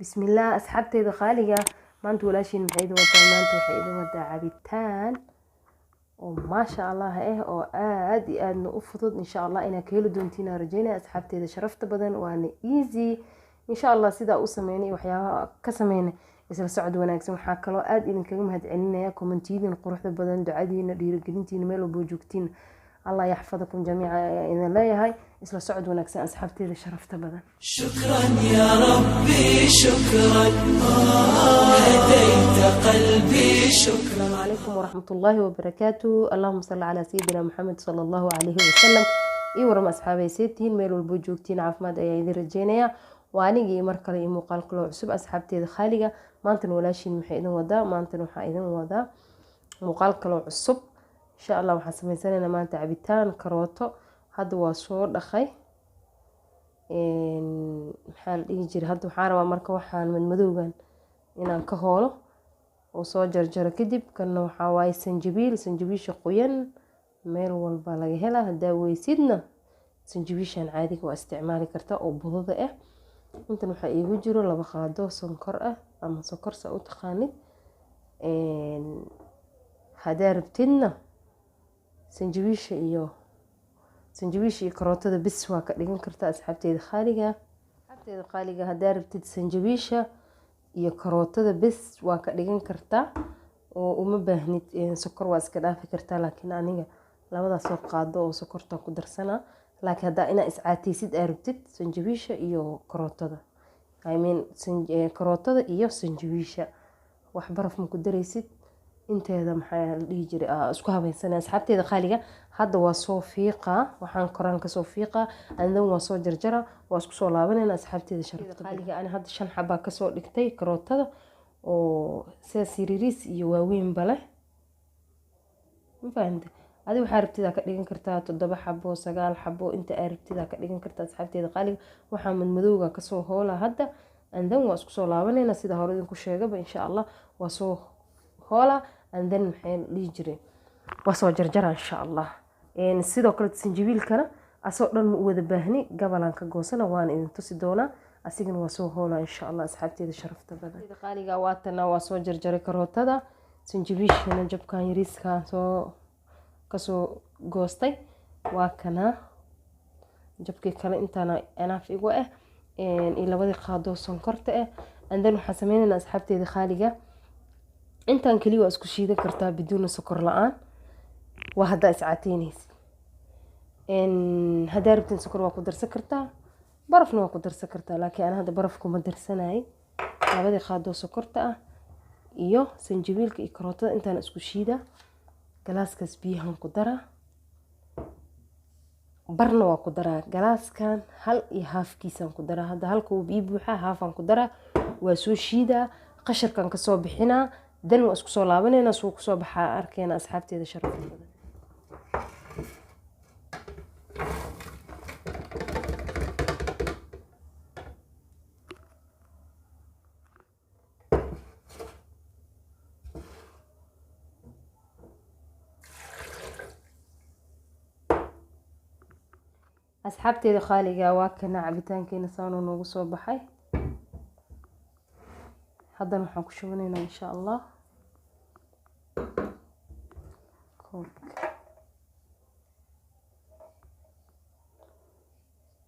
Bismillaah asxaabteyda qaaliga, maanta walaashiin maxay idin wadaa? Maanta waxay idin wadaa cabitaan oo maasha Allah ah oo aad iyo aadna u fudud. Insha Allah inaad ka heli doontiin aan rajeynaya asxaabteyda sharafta badan, waana easy. Insha Allah sidaa u sameynay waxyaabaha ka sameynay isla socod wanaagsan. Waxaa kaloo aad idinkaga mahadcelinaya kommentiyadiina quruxda badan, ducadiina, dhiirigelintiina meel walbo joogtiin. Allah yaxfadakum jamiica ayaa idin leeyahay. Isla socod wanaagsan asxaabteyda sharafta badan. شكرا يا ربي شكرا، هديت قلبي شكرا. السلام عليكم ورحمة الله وبركاته، اللهم صل على سيدنا محمد صلى الله عليه وسلم. Ii warama asxaabay, seetihiin meel walbo joogtiin? Caafimaad ayaa idin rajeynaya. Waa anigii mar kale iyo muuqaal kaloo cusub asxaabteeda khaaliga. Maantana walaashiin maxay idin wadaa? Maantana waxaa idin wadaa muuqaal kaloo cusub. Insha Allah waxaan sameysanaynaa maanta cabitaan karooto. Hadda waa soo dhaqay, maxaa la dhihi jiray, hadda waxaan rabaa marka waxaan madmadowgan inaan ka hoolo oo soo jarjaro. Kadib kanna waxaa waaye sanjabiil, sanjabiisha qoyan meel walba laga helaa. Haddaa weysidna sanjabiishan caadiga waa isticmaali kartaa oo budada ah. Intan waxaa iigu jiro 2 qaado sonkor ah ama sonkor saa u taqaanid. Haddaa rabtidna sanjabiisha iyo karootada bis waa ka dhigan kartaa asxaabteeda khaaliga. Asxaabteeda qaaliga, haddaa rabtid sanjabiisha iyo karootada bis waa ka dhigan kartaa oo uma baahnid sokor, waa iska dhaafi kartaa. Laakiin aniga labadaas soo qaado oo sokorta ku darsanaa. Laakiin haddaa inaa iscaateysid aa rabtid, sanjabiisha iyo karootada, I mean karootada iyo sanjabiisha, wax baraf ma ku daraysid. Inteeda maxaa la dhihi jiray, isku habeysana asxaabteeda qaaliga. Hadda waa soo fiiqaa, waxaan koraan kasoo fiiqaa, and then waa soo jarjara, waa isku soo laabanayna asxaabteeda sharafta qaaliga. Ani hadda 5 xabaa kasoo dhigtay karootada oo sidaas yariis iyo waaweynba leh, ma fahamte? Adi waxaa rabtidaa ka dhigan kartaa 7 xabo, 9 xabo, inta aa rabtidaa ka dhigan kartaa asxaabteeda qaaliga. Waxaa madmadowga kasoo hoolaa hadda, and then waa isku soo laabanayna. Sida hore idinku sheegaba, insha Allah waa soo hoolaa, and then maxay la dhihi jiray, waa soo jarjara insha Allah. Sidoo kale sanjabiilkana asoo dhan ma u wada baahni, gabalaan ka goosana, waana idin tusi doonaa. Asigana waa soo hoolaa insha Allah asxaabteeda sharafta badan qaaliga. Waatana waa soo jarjaray karootada, sanjabiishana jabkan yariiskaa soo kasoo goostay, waa kana jabkii kale. Intaana enough igu ah iyo labadii qaadoo sonkorta ah. And then waxaan sameynaynaa asxaabteeda khaaliga, intaan keliya waa isku shiidan kartaa biduuna sokor la-aan, waa haddaa iscateynaysid. Haddaa rabtin sokor waa ku darsan kartaa, barafna waa ku darsan kartaa, laakiin ana hadda baraf kuma darsanayay. Labadii qaadoo sokorta ah iyo sanjabiilka iyo karootada intaan isku shiida. Galaaskaas biyahan ku daraa, barna waa ku daraa, galaaskan hal iyo haafkiisaan ku daraa. Hadda halka uu ii buuxaa, haafaan ku daraa. Waa soo shiidaa, qasharkan kasoo bixinaa, dan waa isku soo laabanayna. Suu kusoo baxaa arkeena asxaabteeda sharafta badan. Asxaabteeda qaaliga, waa kana cabitaankeena saanuu noogu soo baxay. Haddana waxaan ku shubanaynaa insha Allah koobka.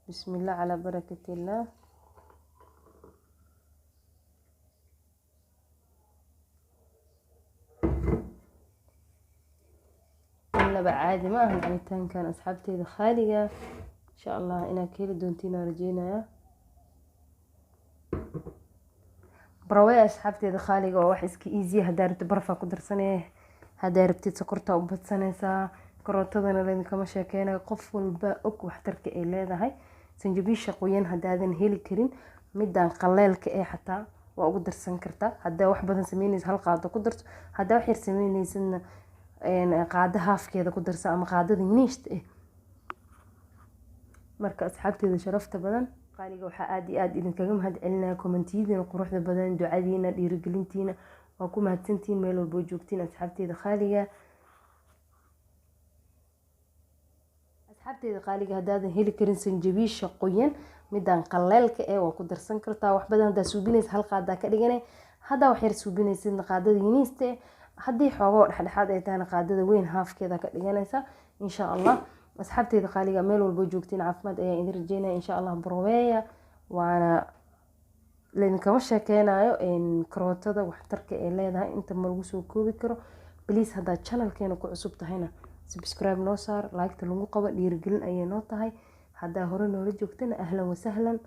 Bismillah calaa barakatillah. Inaba caadi ma ahan cabitaankan asxaabteeda khaaliga. Insha Allah inaad ka heli doontiin aan rajeynaya. Barawee asxaabteeda khaaliga, waa wax iska easy. Haddaa rabtid barafaa ku darsanee, haddaa rabtid sokortaa u badsanaysaa. Karootadana laidinkama sheekeynayo, qof walba og waxtarka ay leedahay. Sanjabiisha qoyan haddaadan heli karin, midaan qaleelka ee xataa waa ugu darsan kartaa. Haddaa wax badan sameynaysa, hal qaado ku darso. Haddaa wax yar sameynaysadna, qaado haafkeeda ku darsa ama qaadada yiniishta ah. Marka asxaabteeda sharafta badan qaaliga, waxaa aada iyo aada idinkaga mahad celinaya kommentiyadiina quruxda badan, ducadiina, dhiirigelintiina. Waa ku mahadsantihiin meel walbo joogtiin asxaabteeda khaaliga. Asxaabteeda qaaliga, haddaadan heli karin sanjabiisha qoyan, Midaan qaleelka eh waa ku darsan kartaa. Wax badan haddaa suubinaysa, hal qaadaa ka dhigane. Haddaa wax yar suubinaysidna, qaadada yiniista eh. Haddii xoogoo dhexdhexaad ay tahayna, qaadada weyn haafkeeda ka dhiganaysa, insha Allah. Asxaabteyda qaaliga, meel walbo joogtiin caafimaad ayaa idin rajeynaya, insha Allah. Broweya waana laydinkama sheekeynayo karootada waxtarka ay leedahay, inta ma lagu soo koobi karo. Please, haddaad channelkeena ku cusub tahayna, subscribe noo saar, like-ta lagu qabo, dhiirigelin ayay noo tahay. Haddaa hore noola joogtana, ahlan wasahlan.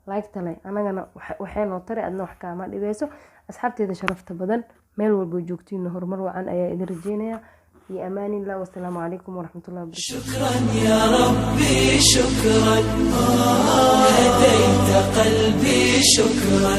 Like-ta le anagana waxay noo tari, adna wax kaama dhibeyso. Asxaabteeda sharafta badan, meel walbo joogtiina horumar wacan ayaa idin rajeynaya. Fi amaan illah, wasalaamu calaykum waraxmatullahi wabarakatu. شكرا يا ربي شكرا، هديت قلبي، شكرا.